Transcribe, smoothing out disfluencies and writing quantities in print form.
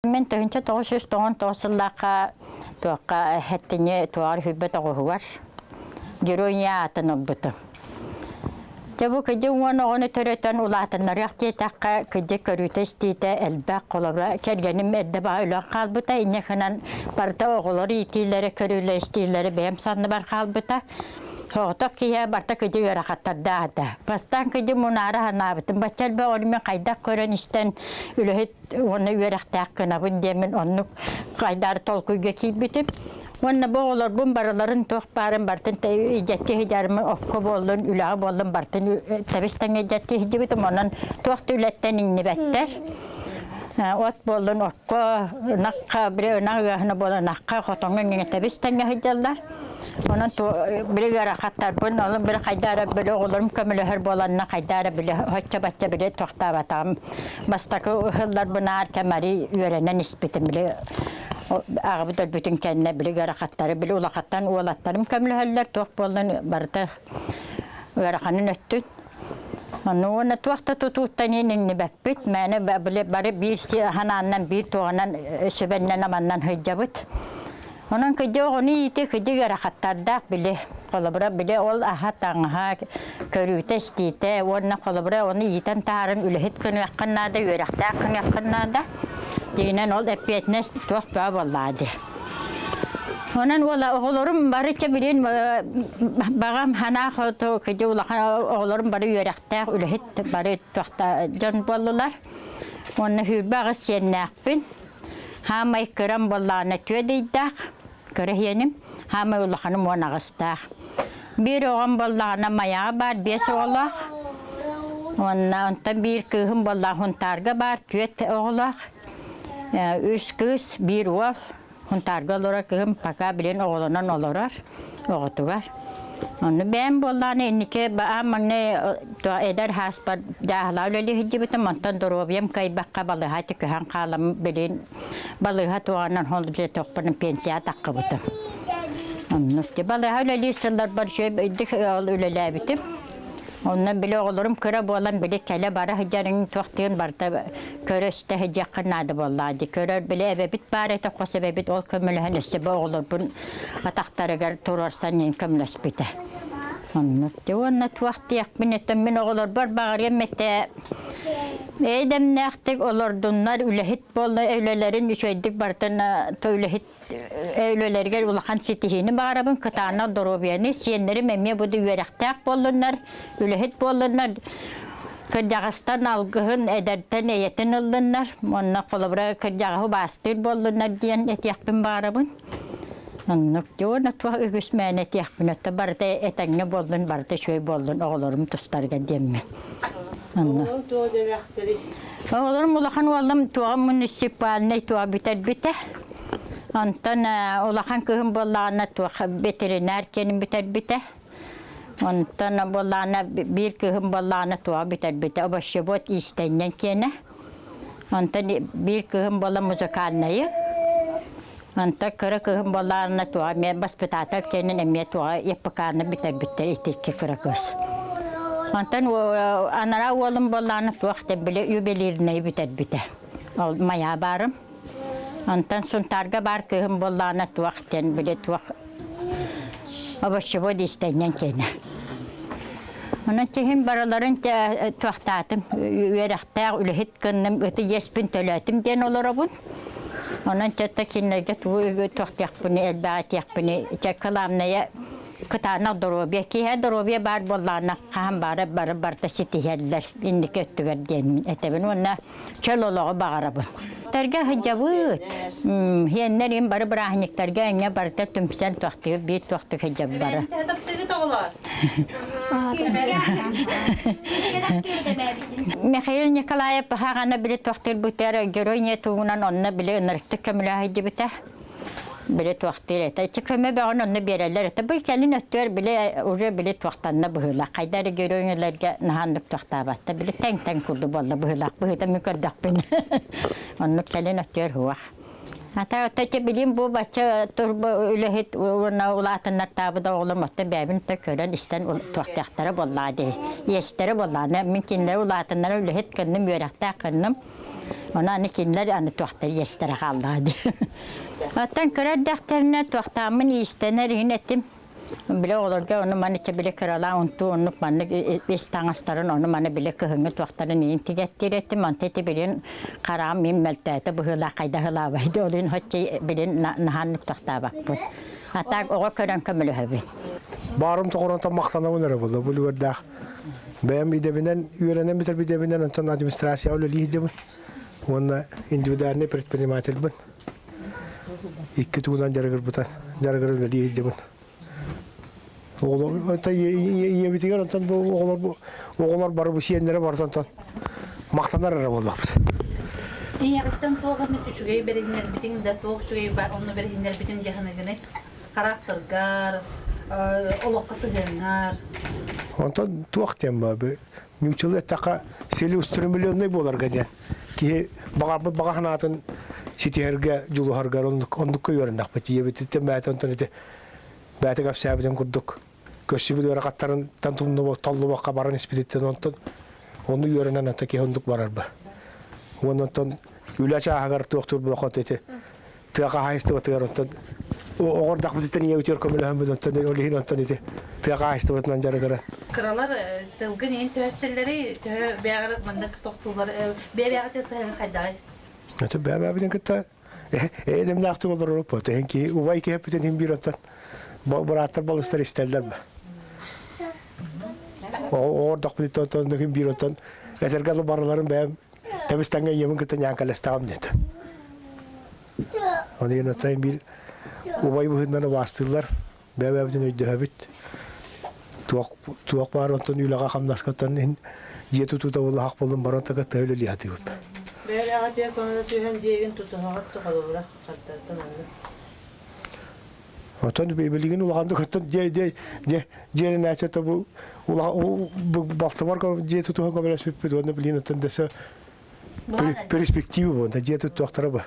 Мин 1999 сыллаахха туохха эһэттини туоҕар хүббэ тоҕуһугар герой аатын ылбытым. Дьэ бу кыдьы уон оҕону төрөтөн улаатыннарыах диэтэххэ, кыдьы көрүүтэ-истиитэ элбэх, холобура, кэргэним эрдэ баҕа өлөн хаалбыта, инньэ гынан барыта оҕолор иитиилэрэ, көрүүлэрэ-истиилэрэ бэйэм санныбар хаалбыта. Соҕотох киһи барыта кыдьы ыарахаттардаах этэ. Бастаан кыдьы мунаара санаабытым, бачча элбэх оҕону мин хайдах көрөн-истэн үлэһит уонна үөрэхтээх гынабын диэммин оннук хайдаар толкуйга киирбитим. Уонна бу оҕолорбун барыларын туох баарын барытын идэтти сыдьарымы окко буоллун, үлэҕэ буоллун барытын тэбис тэҥэ идэтти сылдьыбытым. Онон туох да үлэттэн иҥнибэттэр. От буоллун окко, ынахха, били ынах ыаһына буолан ынахха, хотоҥҥо иҥҥэ тэбис тэҥҥэ сылдьаллар. Онон били ыарахаттарбын, онон били хайда эрэ били оҕолорум көмөлөһөр буоланна хайда эрэ били оччо-бачча били тохтообатаҕым. Бастакы ыһылларбынаар кэмари үөрэнэн испитим били аҕабыт өлбүтүн кэннэ били ыарахаттары били улахаттан уолаттарым көмөлөһөллөр туох буоллун барыта ыараханын өттүн. Ону уонна туох да тутууттан иҥнибэппит, мээнэ били бары биир ханааннан биир туоҕунан сүбэннэн аманнан сылдьабыт. Онон кыдьы оҕону иити кыдьы ыарахаттардаах били. Холобура, били ол аһа-таҥаһа, көрүүтэ-истиитэ уонна холобура ону иитэн таһааран үлэһит гыныаххын наада, үөрэхтээх гыныаххын наада. Дьиҥинэн ол эппиэтинэс туох бөҕө буоллаҕа дии. Онон уола оҕолорум бары чэ билин баҕам санаа хоту кыдьы улахан оҕолорум бары үөрэхтээх үлэһит бары туохта дьон буоллулар. Уонна сүүрбэ аҕыс сиэннээхпин. Хаамай кырам буоллаҕына түөрт ыйдаах, кыра иһиэним, хаамай улаханым 18-таах. Биир оҕом буоллаҕына Майаҕа баар биэс оҕолоох. Уонна онтон биир кыыһым буоллаҕа Хунтаарга баар түөрт оҕолоох. Үс кыыс, биир уол. Хунтаарга олорор кыһым пока билин оҕолонон олорор оҕотугар. Онно бэйэм буоллаҕына инники аан маҥнай эдэр сааспар дьааһылаа үлэлии сылдьыбытым, онтон доруобуйам кыайбакка балыыһа көһөн хаалам билин балыыһа туоҕанан ол дьиэ пенсия таххыбытым. Оннук балыыһа үлэлиир сылларбар үчүгэй ол үлэлээбитим. Онно били оҕолорум кыра буолан били кэлэ-бара сылдьарыҥ туох диэн барыта көрө-истэ сылдьыаххын наада буоллаҕа дии. Көрөр били эбэбит баар этэ, хос эбэбит ол көмөлөһөн өссө бу оҕолорбун атахтарыгар туруорсан иһин көмөлөспүтэ. Оннук дии. Уонна туох диэхпин этэн мин оҕолорбор баҕарыам этэ эйдэмнээхтик олордуннар, үлэһит буолла үлэлэрин үчүгэйдик барытын үлэһит үлэлэригэр улахан ситиһиини баҕарабын, кытаанах доруобуйаны, сиэннэрим эмиэ бу да үөрэхтээх буоллуннар, үлэһит буоллуннар, кырдьаҕастан алгыһын, эдэртэн эйэтин ыллыннар, уонна холобура кырдьаҕаһы убаастыыр буоллуннар диэн этиэхпин баҕарабын. Оннук уонна туох үгүс мээнэ этиэхпин өттө барыта этэҥҥэ буоллун, барыта үчүгэй буоллун оҕолорум тустарыгар диэммин. Онно. Оҕолорум улахан уолум туоҕа муниципальнай туоҕа бүтэрбитэ. Онтон улахан кыһым буоллаҕына туох ветеринар киэнин бүтэрбитэ. Онтон буоллаҕына биир кыһым буоллаҕына туоҕа бүтэрбитэ овощевод иистэнньэн киэнэ. Онтон биир кыһым буолла музыкальнайы. Онтон кыра кыһым буоллаҕына туоҕа эмиэ воспитатель киэнин эмиэ туоҕа ЕПК-ны бүтэрбиттэр ити икки кыра кыыс. Онтон анараа уолум буоллаҕына туох да били ювелирнэйи бүтэрбитэ. Ол майаа баарым. Онтон Сунтаарга баар кыыһым буоллаҕына туох диэн били туох овощевод иистэнньэн киэнэ. Онон тиһин барыларын туохтаатым, үөрэхтээх үлэһит гынным, ыты иэспин төлөөтүм диэн олоробун. Онон чэ кинилэргэ тугу туохтуохпуну элбэҕи этиэхпини чэ кылаамнайа кытаанах доруобуйа киһи доруобуйа баар буоллаҕына хаһан баара бары барыта ситиһэллэр инники өттүгэр диэн этэбин уонна чөл олоҕу баҕарабын. Тэргэ сылдьабыт. Хиэннэр им бары бырааһынньыктарга эҥҥэ барыта түмсэн туохтугу биир туохтук сылдьаб бары. Михаил Николаев хаҕана били туохтуурбутар герой не тугунан онно били ынырыктык көмөлөһө сылдьыбыта. Били туохтуур этэ. Ити көмө бөҕөн онно биэрэллэр этэ. Бу кэлин өттүгэр били уже били туохтанна быһыылаах. Хайда эрэ геройнелерге наһааннык туохтаабатта. Били тэҥ-тэҥ курдук буолла быһыылаах. Быһыыта мин көрдөхпүн. Оннук кэлин өттүгэр хуах. Ата отто ити билим бу бачча турбо үлэһит уонна улаатыннартаабыт оҕолорум отто бэйэбин да көрөн истэн туохтаахтара буоллаа дии. Иэстэрэ буоллаа. Мин кинилэри улаатыннара үлэһит кынным, үөрэхтээх кынным. Ону аны кинилэр аны туохтар иэстэрэ хааллаҕа дии. Оттон кыра эрдэхтэринэ туохтааммын иистэнэр иһин этим. Бile оҕолорго ону маны чэ бile кыралаан унтуу оннук маннык ис таҥастарын ону маны бile кыһыҥҥы туохтарын иин тигэттиир этим. Онто ити билин хараам мин мөлтөөтө быһыылаах хайдах ылаабай да олун хочче билин наһааннык тохтообоппун. А так оҕо көрөн көмөлөһөбүн. Баарым тоҕоронтон махтанабын эрэ буолла бу үлүгэрдээх. Бэйэм идэбинэн үөрэнэн бүтэр идэбинэн онтон администрацияҕа үлэлии сылдьабын уонна индивидуальный предпринимательбын. Икки тугунан дьарыгырбытан дьарыгыр үлэлии сылдьабын. Оҕолор ийэбитигэр онтон бу оҕолор оҕолор бары бу сиэннэрэ барыта онтон махтанар эрэ буоллахпыт. Ийэҕиттэн туох эмит үчүгэй бэриһиннэрбитиҥ да туох үчүгэй онно бэриһиннэрбитим дьаһаныгыный? Харахтаргар, олоххо сыһыаҥҥар. Онтон туох диэн бу нууччалыы эттэххэ целеустремленный буоларга диэн киһи баҕарбыт баҕа санаатын ситиһэргэ дьулуһаргар оннукка үөрэннэхпит ийэбититтэн бэйэтэ онтон ити бэйэтэ кэпсээбитин курдук көрсүбүт ыарахаттарыттан толлубакка баран испититтэн онтон ону үөрэнэн ата киһи оннук барарба уонна онтон үлэ чааһыгар туохтуур булахот ити тыа хаһаайыстыбатыгар онтон оҕордахпытыттан ийэбитигэр көмөлөһөммүт онтон ол иһин онтон ити тыа хаһаайыстыбатынан дьарыгыран Кыралар тылгын иһин төһөстөллөрүй төһө бэҕэр маннык тохтуулар бэйэ-бэйэҕитин сыһыан хайдаҕый? Это бэйэ-бэйэбитин кытта эйэлэмнээхтик олороруппут. Эһин киһи убай киһиппитин иһин биир онтон бырааттар балыстар истэллэр ба. Оҕордохпутуттан онтон күн биир онтон этэргэ барыларын бэйэм тэбис-тэҥҥэ ийэбин кытта ньааҥкаластаҕым диэтэ. Оны иһин оттон биир убай быһыытынан убаастыыллар, бэйэ-бэйэбитин өйдөһөбүт. Туох туох баар онтон үлэҕэ хамнаскаттан иһин дьиэ тутуута буллахах буоллун баран така тыа үлэлии сатыыбыт. Бэйэлээҕи тиэ көмөлө сүһэн диэгин тутуһаҕыт холобура хардартан оннук. Оттон билигин улаханнык оттон дьиэ дьиэ дьиэ дьиэлэнээччи бу балтыбар дьиэ тутуһан көмөлөспүппүт уонна билигин оттон дөссө перспектива буолла дьиэ туттуохтара ба.